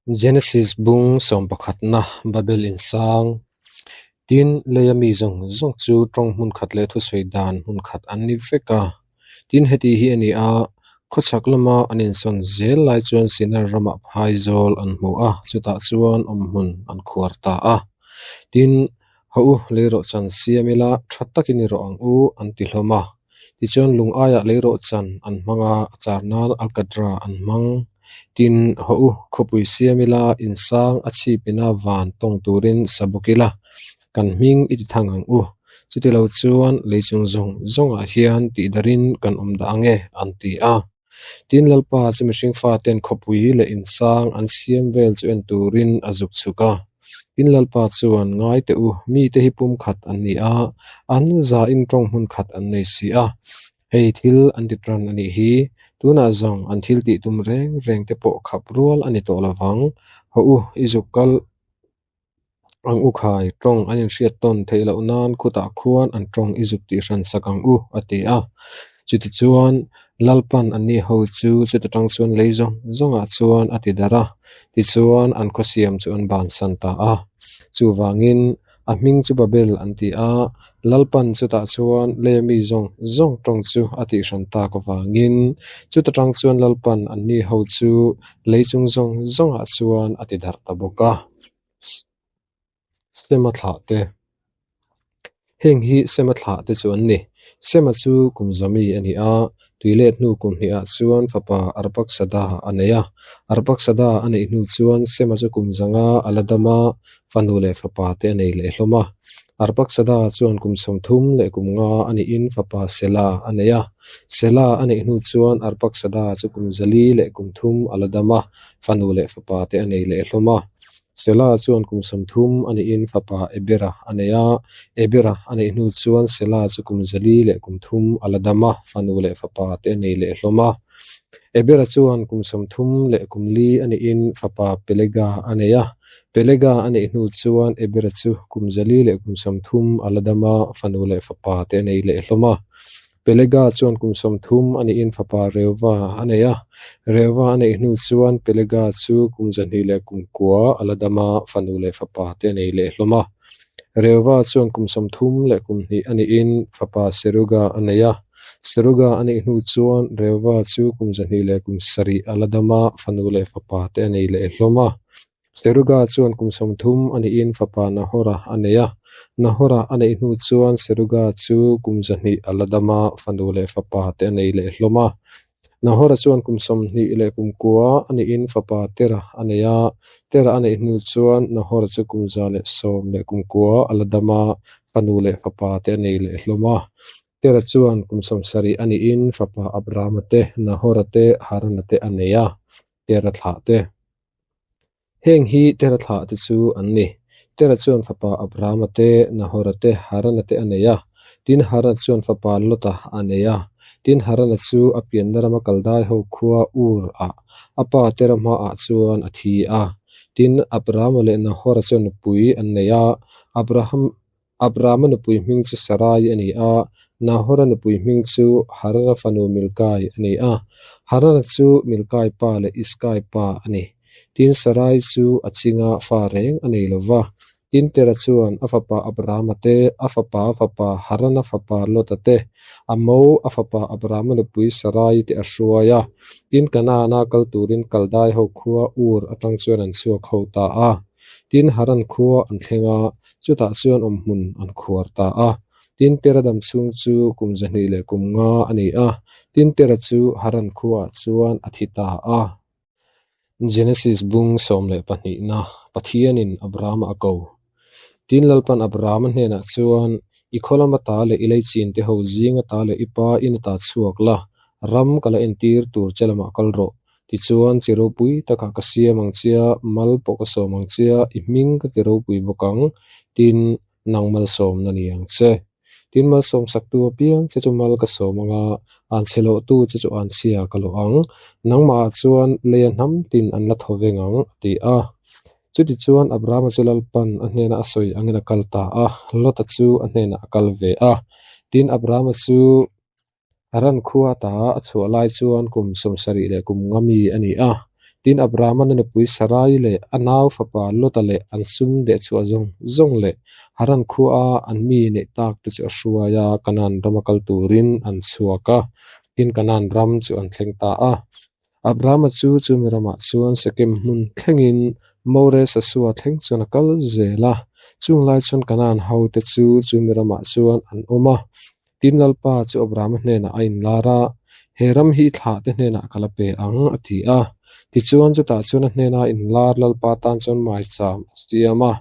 Genesis bung sawmpakhatna Babel insang. Tin, leia mi zawng zawng chu tawng hmun khat leh thusawi dan hmun khat an ni vek a. Tin, heti hi a ni a, khawchhak lama an insawn zel lai chuan Sinar ramah phaizawl an hmu a, chutah chuan awmhmun an khuar ta a. Tin, Hawh u, leirawhchan siam ila, tha takin i rawh ang u, an ti hlawm a. Tichuan lung aiah leirawhchan an hmang a, a char nan alkatra an hmang. Tin, hawh u, khawpui siam ila, insang a chhip ina van tawng turin sa bawk ila, kan hming i ti thang ang u. Chutilo chuan leichung zawng zawngah hian tihdarin kan awm dah ang e, an ti a. Tin, Lalpa chu mihring faten khawpui leh insang an siam vel chu en turin a zuk chhuk a. Tin, Lalpa chuan, Ngai teh u, mite hi pumkhat an ni a, an zain tawng hmun khat an nei si a. Hei thil an ti tan a nih hi, tunah zawng an thil tih tum reng reng te pawh khap rual a ni tawh lo vang. Hawh u, i zuk kal ang u khai, tawng an inhriat tawn theih loh nan khutah khuan an tawng i zuk tih hran sak ang u, a ti a. Chutichuan, Lalpan anni ho chu chuta tang chuan lei zawng zawngah chuan a ti darh a, tichuan an khawsiam chu an bansan ta a. Chuvangin, a hming chu Babel an ti a, Lalpan chutah chuan leia mi zawng zawng tawng chu a tihhran tak avangin, chuta tang chuan Lalpan anni ho chu lei chung zawng zawngah chuan a ti darh ta bawk a. Sema thlah te. Heng hi Sema thlah te chu an ni. Sema chu kum zami a ni a, tuilet hnu kum hnihah chuan fapa Arpaksada a nei a. Arpaksada a neih hnu chuan Sema chu kum zanga a la dam a, fanu leh fapa te a nei leh hlawm a. Arpaksada chuan kum 30 leh kum nga a nihin fapa Sela a nei a. Sela a neih hnu chuan Arpaksada chu kum 400 leh kum thum a la dam a, fanu leh fapa te a nei leh hlawm a. Sela chuan kum 30 a nihin fapa Ebera a nei a, Ebera a neih hnu chuan Sela chu kum 400 leh kum thum a la dam a, fanu leh fapa te a nei leh hlawm a. Ebera chuan kum 30 leh kum li a nihin fapa Pelega a nei a, Pelega a neih hnu chuan Ebera chu kum 400 leh kum 30 a la dam a, fanu leh fapa te a nei leh hlawm a. Pelega chuan kum 30 a nihin fapa Reuva a nei a, Reuva a neih hnu chuan Pelega chu kum 200 leh kum kua a la dam a, fanu leh fapa te a nei leh hlawm a. Reuva chuan kum 30 leh kum hnih a nihin fapa Seruga a nei a, Seruga a neih hnu chuan Reuva chu kum 200 leh kum sarih a la dam a, fanu leh fapa te a nei leh hlawm a. Seruga chuan kum 30 a nihin fapa Nahora a nei a, Nahora a neih hnu chuan Seruga chu kum 200 a la dam a, fanu leh fapa te a nei leh hlawm a. Nahora chuan kum 20 leh kum kua a nihin fapa Tera a nei a, Tera a neih hnu chuan Nahora chu kum 110 leh kum kua a la dam a, fanu leh fapa te a nei leh hlawm a. Tera chuan kum 70 a nihin fapa Abrama te, Nahora te, Harana te a nei a, Tera thlah te. Heng hi Tera thlah te chu an ni. Tera chuan fapa Abrama te, Nahora te, Harana te a nei a. Tin, Harana chuan fapa Lota a nei a. Tin, Harana chu a pianna rama Kaldai ho khua Ur-ah a pa Tera hmaah chuan a thi a. Tin, Abrama leh Nahora chuan nupui an nei a, Abraham Abrama nupui hming chu Sarai a ni a, Nahora nupui hming chu Harana fanu Milkai a ni a. Harana chu Milkai pa leh Iskai pa a ni. Tin, Sarai chu a chinga fa reng a nei lo va. Tin, Tera chuan a fapa Abrama te, a fapa fapa Harana fapa Lota te, a mo a fapa Abrama nupui Sarai te a hruai a. Tin, Kanaana kal turin Kaldai ho khua Ur atang chuan an chhuak ho ta a. Tin, Haran khua an thleng a, chutah chuan awmhmun an khuar ta a. Tin, Tera dam chhung chu kum 200 leh kum nga a ni a. Tin, Tera chu Haran khuaah chuan a thi ta a. Genesis bung 12na Pathianin Abrahama a ko. Tin, Lalpan Abrahama hnenah chuan, I khaw lama ta leh i leichin te ho zinga ta leh i pa ina ta chhuak la, ram ka la entir tur che lamah kal rawh. Tichuan, chi ropui takah ka siam ang chia, mal pawh ka sawm ang chia, i hming ka ti ropui bawk ang, tin, nang malsawmna ni ang che. Tin, malsawm saktu apiang che chu mal ka sawm ang a, an chhe lohtu che chu an chhia ka loh ang. Nangmahah chuan leia hnam tin an la thaw veng ang, a ti a. Chutichuan, Abrahama chu Lalpan a hnenah a sawi angin a kal ta a, Lota chu a hnenah a kal ve a. Tin, Abrahama chu Haran khua ta a chhuah lai chuan kum 70 leh kum nga mi a ni a. Tin, Abrahama'n a nupui Sarai leh a nau fapa Lota leh an sum dehchhuah zawng zawng leh Haran khuaa an mi neih tak te chu a hruai a, Kanaan rama kal turin an chhuak a. Tin, Kanaan ram chu an thleng ta a. Abrahama chu chumi ramah chuan Sekem hmun thlengin More Sasua thleng chuan a kal zel a. Chung lai chuan Kanaan hote chu chumi ramah chuan an awm a. Tin, Lalpa chu Abrahama hnenah a inlar a, He ram hi i thlahte hnenah ka la pe ang, a ti a. Tichuan, chutah chuan a hnena inlar Lalpa tan chuan maicham a siam a.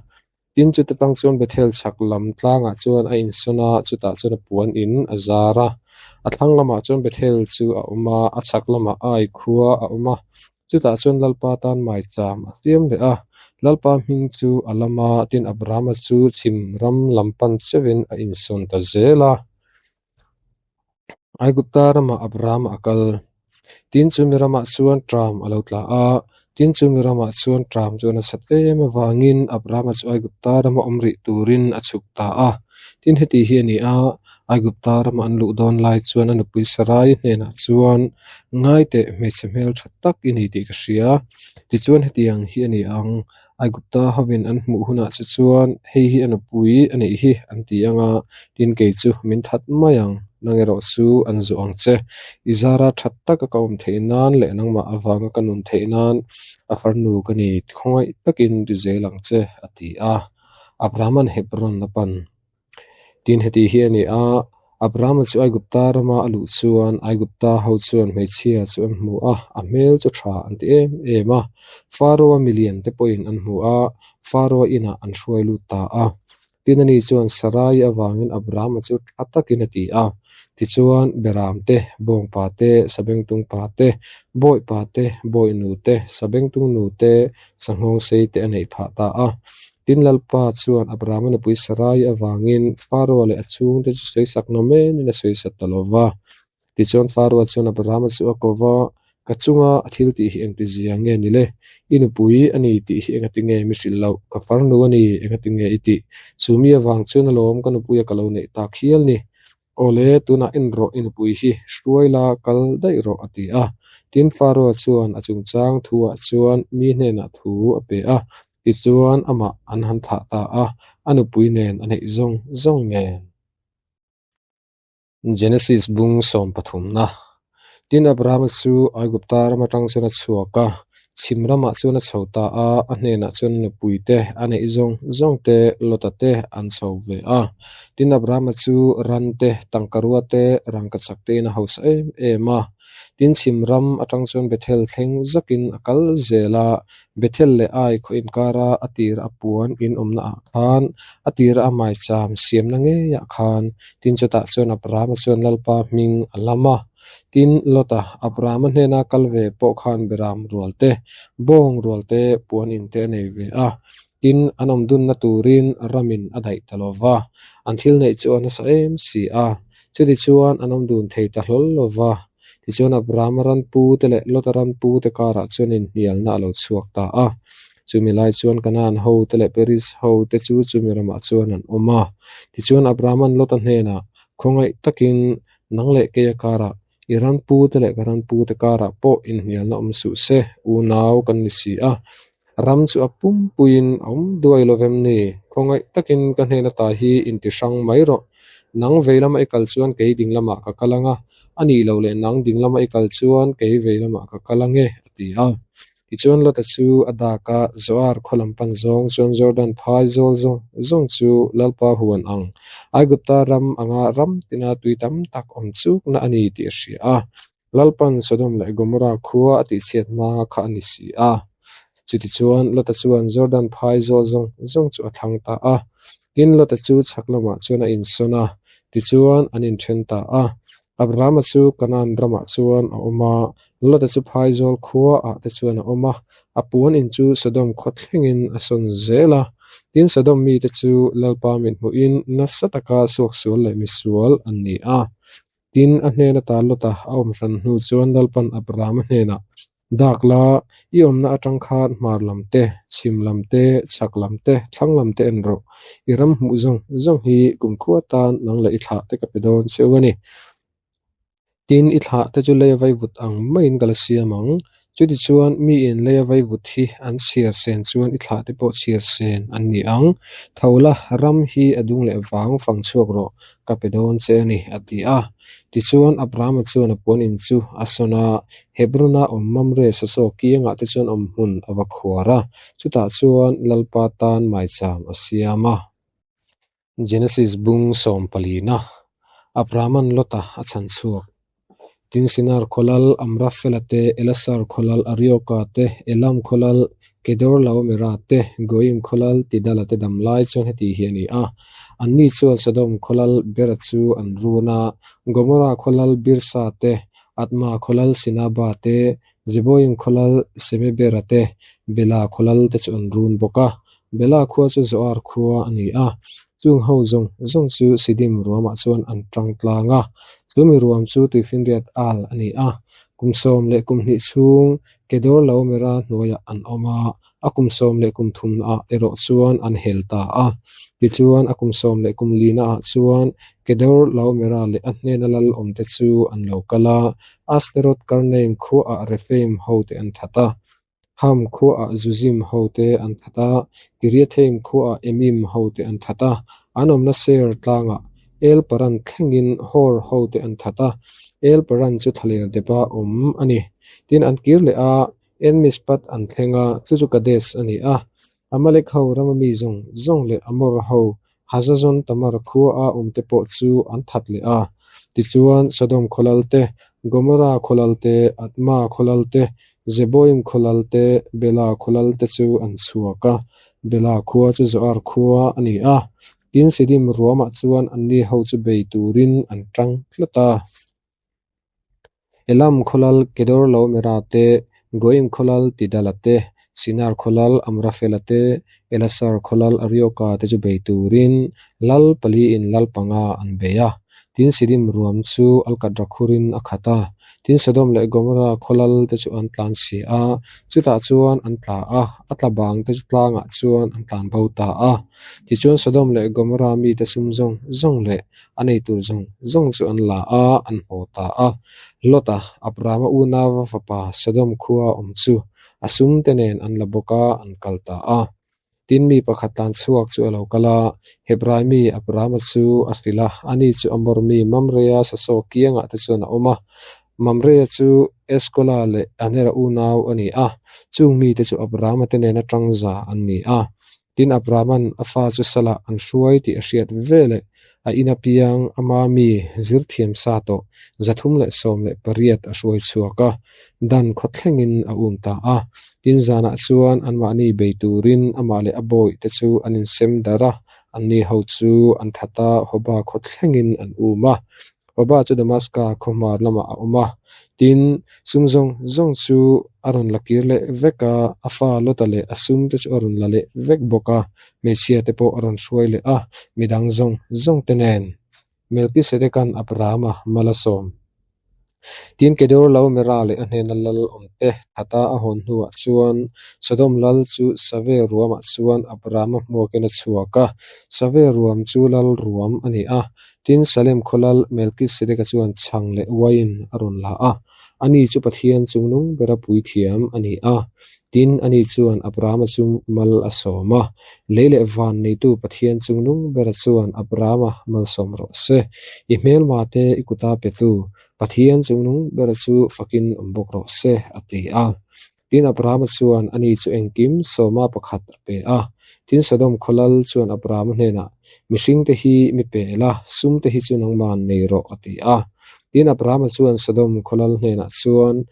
Tin, chuta tang chuan Bethel chhak lam tlangah chuan a insawn a, chutah chuan a puan in a zar a. A thlang lamah chuan Bethel chu a awm a, a chhak lamah Ai khua a awm a. Chutah chuan Lalpa tan maicham a siam leh a. Lalpa hming chu a lam a, tin Abrahama chu chhim ram lam pan cheuhin a insawn ta zel a. Aigupta ramah Abrahama a kal. Tin, chumi ramah chuan ṭam a lo tla a. Tin, chumi ramah chuan ṭam chu a nasat em avangin Abrahama chu Aigupta rama awm rih turin a chhuk ta a. Tin, heti hi a ni a, Aigupta rama an luh dawn lai chuan a nupui Sarai hnenah chuan, Ngai teh, hmeichhe hmelṭha tak i ni tih ka hria. Tichuan, hetiang hi a ni ang, Aigupta hovin an hmuh hunah che chuan, Hei hi a nupui a nih hi, an ti ang a, tin kei chu min that mai ang, nang erawh chu an zawh ang che. I zara that taka ka awm theih nan leh nangmah avanga ka nun theih nan a farnu ka ni khawngaih takin ti zel ang che, a ti a. Abrahama'n Hebron a pan. Tin, heti hi a ni a, Abrahama chu Aigupta rama a luh chuan Aigupta ho chuan hmeichhia chu an hmu a, a hmel chu tha an ti em em a. Faro-a milian te pawhin an hmu a, Faro-a inah an hruai lut ta a. Tin, ani chuan Sarai avangin Abrahama chu tha takin a ti a. Tichuan, Beram te, Bawngpa te, Sabengtungpa te, Bawipa te, Bawihnu te, Sabengtungnu te, Sanghawngsei te a neih phah ta a. Tin, Lalpa chuan Abrahama nupui Sarai avangin Faro-a leh a chhungte chu sawisak nawmenin a sawisat ta lo va. Tichuan, Faro-a chuan Abrahama chu a ko va, Ka chunga a thil tih hi engtizia nge ni le? I nupui a ni tih hi engatinge mi hrilh loh? Ka farnu a ni, engatinge i tih? Chu mi avang chuan alawm ka nupuia ka lo neih tak hial ni. Awle, tunah en rawh i nupui hi, hruai la kal daih rawh, a ti a. Tin, Faro-a chuan a chungchang thuah chuan mi hnenah thu a pe a, tichuan amah an han thlah ta a, a nupui nen a neih zawng zawng nen. Genesis bung sawmpathumna. Tin, Abrahama chu Aigupta ram atang chuan a chhuak a, chhim ramah chuan a chho ta a, a hnenah chuan a nupui te, a neih zawng zawng te, Lota te an chho ve a. Tin, Abrahama chu ran te, tangkarua te, rangkachak tein a hausa em em a. Tin, chhim ram atang chuan Bethel thleng zakin a kal zel a, Bethel leh Ai khaw inkara a tira a puan in awmna ah khan, a tira a maicham siamna ngeiah khan, tin chutah chuan Abrahama chuan Lalpa hming a lam a. Tin, Lota, Abrahama hnena kal ve pawh khan Beram rual te, bawng rual te, puan in te a nei ve a. Tin, an awm dunna turin ramin a daih ta lo va, an thil neih chu a nasa em si a. Chutichuan an awm dun thei ta hlawl lo va. Tichuan Abrahama ran pu te leh Lota ran pu te karah chuan inhnialna a lo chhuak ta a. Chumi lai chuan Kanaan ho te leh Periz ho te chu chumi ramah chuan an awm a. Tichuan Abrahama'n Lota hnenah, Khawngaih takin nang leh keia karah, i ran pu te leh ka ran pu te karah pawh inhnialna awm suh se, unau kan ni si a. Ram chu a pumpuiin a awm duai lo vem ni? Khawngaih takin ka hnen ata hi inti hrang mai rawh. Nang vei lama i kal chuan kei ding lamah ka kal ang a, a nih loh leh nang ding lama i kal chuan kei vei lamah ka kal ang e, a ti a. Tichuan Lota chu a dak a, Zoar khaw lam pan zawng chuan Jordan phai zawl zawng zawng chu Lalpa huan ang, Aigupta ram anga ram tina tui tam tak awm chukna a ni tih a hria a. Lalpan Sodom leh Gomorrah khua a tihchhiat hma kha a ni si a. Chutichuan, Lota chuan Jordan phai zawl zawng zawng chu a thlang ta a. Tin, Lota chu chhak lamah chuan a insawn a, tichuan an inthen ta a. Abrahama chu Kanaan ramah chuan a awm a, Lota chu phai zawl khuaah te chuan a awm a, a puan in chu Sodom khaw thlengin a sawn zel a. Tin, Sodom mite chu Lalpa mithmuhin nasa taka suaksual leh misual an ni a. Tin, a hnen ata Lota a awm hran hnu chuan Lalpan Abrahama hnenah, Dak la, i awmna atang khan hmar lam te, chhim lam te, chhak lam te, thlang lam te en rawh. I ram hmuh zawng zawng hi kumkhua tan nang leh i thlah te ka pe dawn cheu a ni. Tin, i thlah te chu lei a vaivut ang maiin ka la siam ang. Chutichuan, miin leia vaivut hi an chhiar sen chuan i thlahte pawh chhiar sen an ni ang. Tho la, ram hi a dung leh vang fang chhuak rawh, ka pe dawn che a ni, a ti a. Tichuan, Abrahama chuan a puan in chu a sawn a, Hebron-a awm Mamre sasaw kiangah te chuan awmhmun a va khuar a, chutah chuan Lalpa tan maicham a siam a. Genesis bung sawmpalina, Abrahama'n Lota a chhan chhuak. Tin, Sinar khawlal Amrafela te, Elasar khawlal Arioka te, Elam khawlal Kedorlaomera te, Goim khawlal Tidala te dam lai chuan heti hi a ni a. Anni chuan Sodom khawlal Bera chu an run a, Gomora khawlal Birsa te, Adma khawlal Sinaba te, Zeboim khawlal Semebera te, Bela khawlal te chu an run bawk a. Bela khua chu Zoar khua a ni a, chung ho zawng zawng chu Sidim ruamah chuan an tang tlang a, chumi ruam chu Tuifinriat al a ni a. Kum 13 chhung Kedorlaomera hnuaiah an awm a, a kum 13 naah erawh chuan an hel ta a. Tichuan, a kum 14 naah chuan Kedorlaomera leh a hnena lal awmte chu an lo kal a, Asteroth Karnaim khuaah Rephaim hote an that a. Ham khuaah Zuzim hote an that a, Kiriathaim khuaah Emim hote an that a, an awmna Seir tlangah El Paran thlengin Hor hote an that a, El Paran chu thlaler depa awm a ni. Tin, an kir leh a, En Mishpat an thleng a, chu chu Kadesh a ni a. Amalek ho rama mi zawng zawng leh Amor ho Hazazon Tamar khuaa awmte pawh chu an that leh a. Tichuan, Sodom khawlal te, Gomorra khawlal te, Adma khawlal te, Zeboim khawlal te, Bela khawlal te chu an chhuak a. Bela khua chu Zoar khua a ni a. Tin, Sidim ruamah chuan anni ho chu bei turin an tang tlat a. Elam khawlal Kedorlaomera te, Goim khawlal Tidala te, Sinar khawlal Amrafela te, Elasar khawlal Arioka te chu bei turin lal paliin lal panga an bei a. Tin, Sidim ruam chu alkatra khurin a khat a. Tin, Sodom leh Gomorra khawlal te chu an tlan si a, chutah chuan an tla a, a tla bang te chu tlangah chuan an tlan bo ta a. Tichuan, Sodom leh Gomorra mite sum zawng zawng leh A nei tur zawng zawng chu an la a, an haw ta a. Lota, Abrahama unauva fapa Sodom khua awm chu a sumte nen an la bawk a, an kal ta a. Tin, mi pakhat tlan chhuak chu a lo kal a, Hebrai mi Abrahama chu a hrilh a, ani chu Amor mi Mamrea sasaw kiangah te chuan a awm a. Mamrea chu Eskola leh Anera unau a ni a, chung mite chu Abrahama te nena tangza an ni a. Tin, Abrahama'n a fa chu salah an hruai tih a hriat veleh a in apiang ama mi zirthiam sa tawh 318 a hruai chhuak a, Dan khaw thlengin a um ta a. Tin, zanah chuan anmahni bei turin amah leh a bawihte chu an insem darh a, anni ho chu an that a, Hoba khaw thlengin an um a. Hoba chu Damaska khaw hmar lamah a awm a, tin, sum zawng zawng chu a rawn la kir leh vek a, a fa Lota leh a sum te chu a rawn la leh vek bawk a, hmeichhia te pawh a rawn hruai leh a, midang zawng zawng te nen. Melkisedeka'n Abrahama mal a sawm. Tin, Kedorlaomera leh a hnena lal awmte thata a hawn hnuah chuan Sodom lal chu Save ruamah chuan Abrahama hmuakin a chhuak a, Save ruam chu lal ruam a ni a, Tin, Salem khaw lal Melkisedeka chuan chhang leh uaiin a rawn la a, ani chu Pathian chungnung bera puithiam a ni a. Tin, ani chuan Abrahama chu mal a sawm a, Lei leh van neitu Pathian chungnung bera chuan Abrahama malsawm rawh se. I hmelma te i kuta petu Pathian chungnung bera chu fakin awm bawk rawh se, a ti a. Tin, Abrahama chuan ani chu engkim sawma pakhat a pe a. Tin, Sodom khaw lal chuan Abrahama hnenah, Mihringte hi mi pe la, sumte hi chu nangman nei rawh, a ti a. Tin, Abrahama chuan Sodom khaw lal hnenah chuan,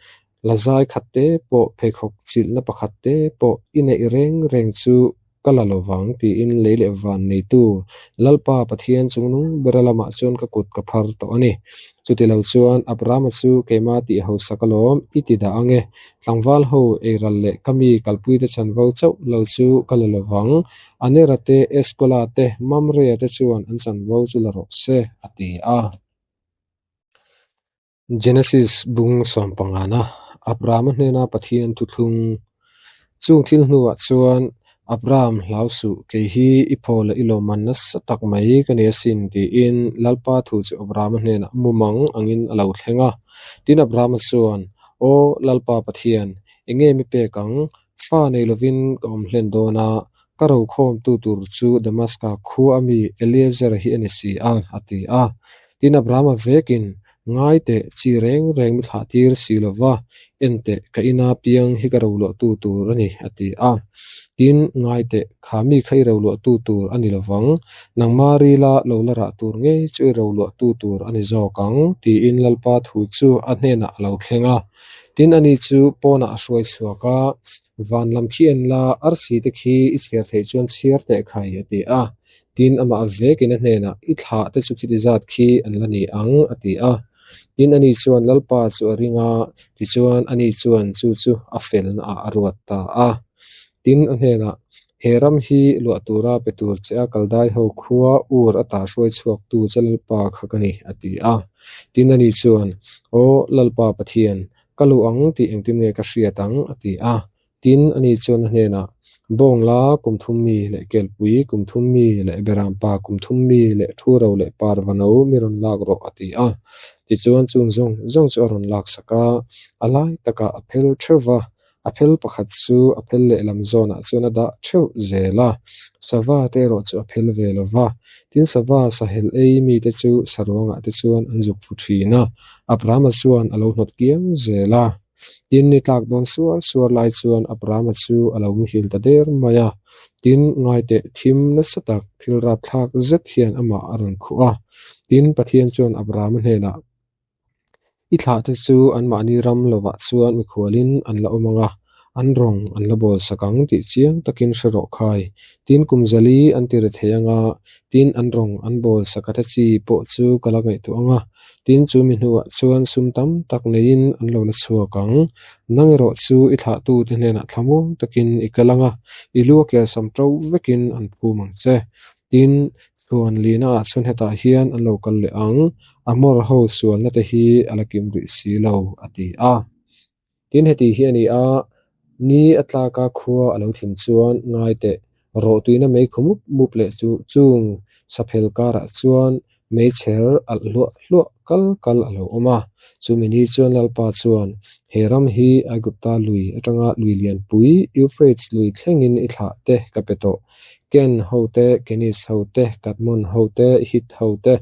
Lazai khat te pawh, pheikhawk chilhna pakhat te pawh i neih reng reng chu Ka la lovang, tiin lei leh van neitu Lalpa Pathian chungnung bera lamah chuan ka kut ka phar tawh a ni. Chutilo chuan Abrahama chu keima tih hausak alawm i ti dah ange, tlangval ho eiral leh ka mi kalpuite chanvo chauh lo chu ka la lovang, Anera te, Eskola te, Mamrea te chuan an chanvo chu la rawh se, a ti a. Genesis bung sawmpangana Abrahama hnena Pathian thuthlung Chung thil hnuah chuan Abraham hlau suh, kei hi i phaw leh i lawmman nasa tak mai ka ni asin tiin Lalpa thu chu Abrahama hnenah mumang angin a lo thleng a. Tin Abrahama chuan, Aw Lalpa Pathian, Enge mi pek ang? Fa nei lovin ka awm hlen dawn a, ka rokhawmtu tur chu Damaska khua ami Eliezer hi a ni si a, a ti a. Tin, Abrahama vekin, Ngai teh, chi reng reng mi thlah tir si lo va, en teh, ka ina piang hi ka roluahtu tur a ni, a ti a. Tin, ngai teh, kha mi kha i roluahtu tur a ni lo vang, nangma rila lo la rah tur ngei chu i roluahtu tur a ni zawk ang, tiin Lalpa thu chu a hnenah a lo thleng a. Tin, ani chu pawnah a hruai chhuak a, Van lam khi en la, arsi te khi i chhiar theih chuan chhiar teh khai, a ti a. Tin, amah vekin a hnenah, I thlah te chu khiti zat khi an la ni ang, a ti a. Tin, ani chuan Lalpa chu a ring a, tichuan ani chuan chu chu a felnaah a ruat ta a. Tin, a hnenah, He ram hi luah tura pe tur che a Kaldai ho khua Ur ata hruai chhuaktu che Lalpa kha ka ni, a ti a. Tin, ani chuan, Aw Lalpa Pathian, Ka luh ang tih engtin nge ka hriat ang? a ti a. Tin, ani chuan a hnenah, Bawng la kum thum mi leh kelpui kum thum mi leh beram pa kum thum mi leh thu ro leh parva no mi rawn lak rawh, a ti a. Tichuan chung zawng zawng chu a rawn laksak a, a lai takah a phel theuh va, a phel pakhat chu a phel lehlam zawnah chuan a dah theuh zel a, sava te erawh chu a phel ve lo va. Tin, sava sahel ei mite chu saruangah te chuan an zuk fu thin a, Abrahama chuan a lo hnawt kiang zel a. Tin, ni tlak dawn suar suar lai chuan Abrahama chu a lo muhil ta der mai a. Tin, ngaiteh thim nasa tak thil rapthlak zet hian amah a rawn khuh a. Tin, Pathian chuan Abrahama hnenah, I thlahte chu anmahni ram lovah chuan mikhualin an la awm ang a, an rawng an la bawl sak ang tih chiang takin hre rawh khai. Tin, kum zali an ti ri thei ang a, tin an rawng an bawl sak a te chi pawh chu ka la ngaihtuah ang a, tin chu mi hnuah chuan sum tam tak neiin an lo la chhuak ang. Nang erawh chu i thlahtute hnenah thlamuang takin i kal ang a, i lu a kelsam ṭo vekin an phum ang che. Tin, chhuan lina ah chuan hetah hian an lo kal leh ang, Amor ho sualna te hi a la kim rih si lo, a ti a. Tin, heti hi a ni a, ni a tlaka khua a lo thim chuan ngai teh, rawhtuina mei khu mup mup leh chu chung saphel karah chuan meichher alh hluah hluah kal kal a lo awm a. Chumi ni chuan Lalpa chuan, He ram hi Aigupta lui atanga lui lianpui Euphrates lui thlengin i thlah te ka pe tawh. Ken ho te, Kenis ho te, Kadmon ho te, Hit ho te,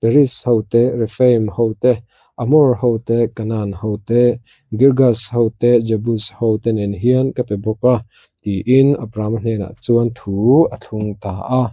Periz ho te, Rephaim ho te, Amor ho te, Kanaan ho te, Girgas ho te, Jebus ho te nen hian ka pe bawk a, tiin Abrahama hnenah chuan thu a thlung ta a.